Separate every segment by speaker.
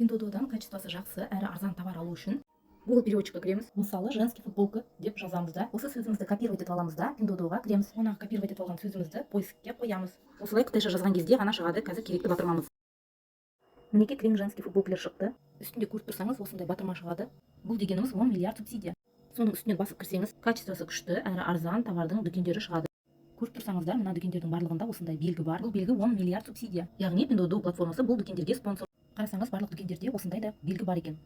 Speaker 1: Пиндуодуодан качествосы жақсы әрі арзан товар алу үшін Google переводчикке кіреміз. Мысалы, «женский футболка» деп жазамыз да, осы сөзімізді копировать етіп аламыз да, Пиндуодуоға кіреміз. Жаңағы копировать етіп алған сөзімізді поискке қоямыз. Осылай қытайша жазған кезде ғана шығады қазір керекті батырмамыз. Мінекей, кілең женский футболкалар шықты. Үстінде, көріп тұрсаңыз, осындай батырма шығады. Бұл дегеніміз 10 миллиард субсидия. Соның үстінен басып кірсеңіз, качествосы күшті әрі арзан товардың дүкендері шығады. Көріп тұрсаңыздар, мына дүкендердің барлығында осындай белгі бар. Бұл белгі 10 миллиард субсидия, яғни Пиндуодуо платформасы бұл дүкендерге спонсор. Қарасаңыз, барлық дүкендерде осындай да белгі бар екен.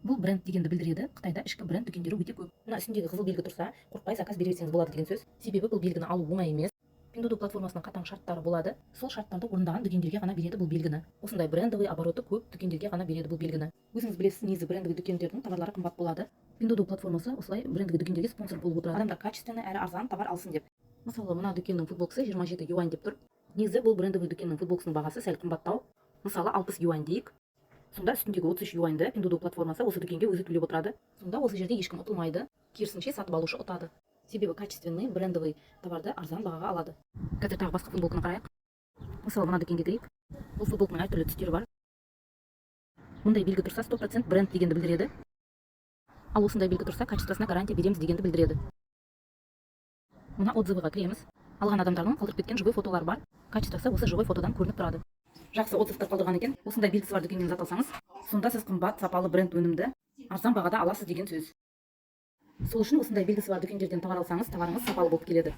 Speaker 1: Бұл бренд дегенді білдіреді. Қытайда ішкі бренд дүкендері өте көп. Мына үстіндегі қызыл белгі тұрса, қорықпай заказ бере берсеңіз болады деген сөз, себебі бұл белгіні алу оңай емес. Пиндуодуо платформасының қатаң шарттары болады. Сол шарттарды орындаған дүкендерге ғана береді бұл белгіні. Осындай брендовый, обороты көп дүкендерге ғана береді бұл белгіні. Өзіңіз білесіз, негізі брендовый дүкендердің товарлары қымбат болады. Пиндуодуо платформасы осылай брендовый дүкендерге спонсор болып отырады, адамдар качественный әрі арзан товар алсын деп. Мысалы, мына дүкеннің футболкасы 27 юань деп тұр. Негізі бұл брендовый дүкеннің футболкасының бағасы сәл қымбаттау, мысалы, 60 юань дейік. Сонда үстіндегі 33 юаньды Пиндуодуо платформасы осы дүкенге өзі төлеп отырады. Сонда осы жерде ешкім ұтылмайды, керісінше, сатып алушы ұтады, себебі качественный брендовый товарды арзан бағаға алады. Қазір тағы басқа футболканы қарайық. Мысалы, мына дүкенге кірейік. Бұл футболканың әртүрлі түстері бар. Мұндай белгі тұрса, 100% бренд дегенді білдіреді. Ал осындай белгі тұрса, качествосына гарантия береміз дегенді білдіреді. Мына отзывыға кіреміз. Алған адамдардың қалдырып кеткен живой фотолары бар. Качествосы осы живой фотодан көрініп тұрады. Жақсы отзывтар қалдырған екен. Осындай белгісі бар дүкеннен зат алсаңыз, сонда сіз қымбат, сапалы бренд өнімді арзан бағада аласыз деген сөз. Сол үшін осындай белгісі бар дүкендерден товар алсаңыз, товарыңыз сапалы болып келеді.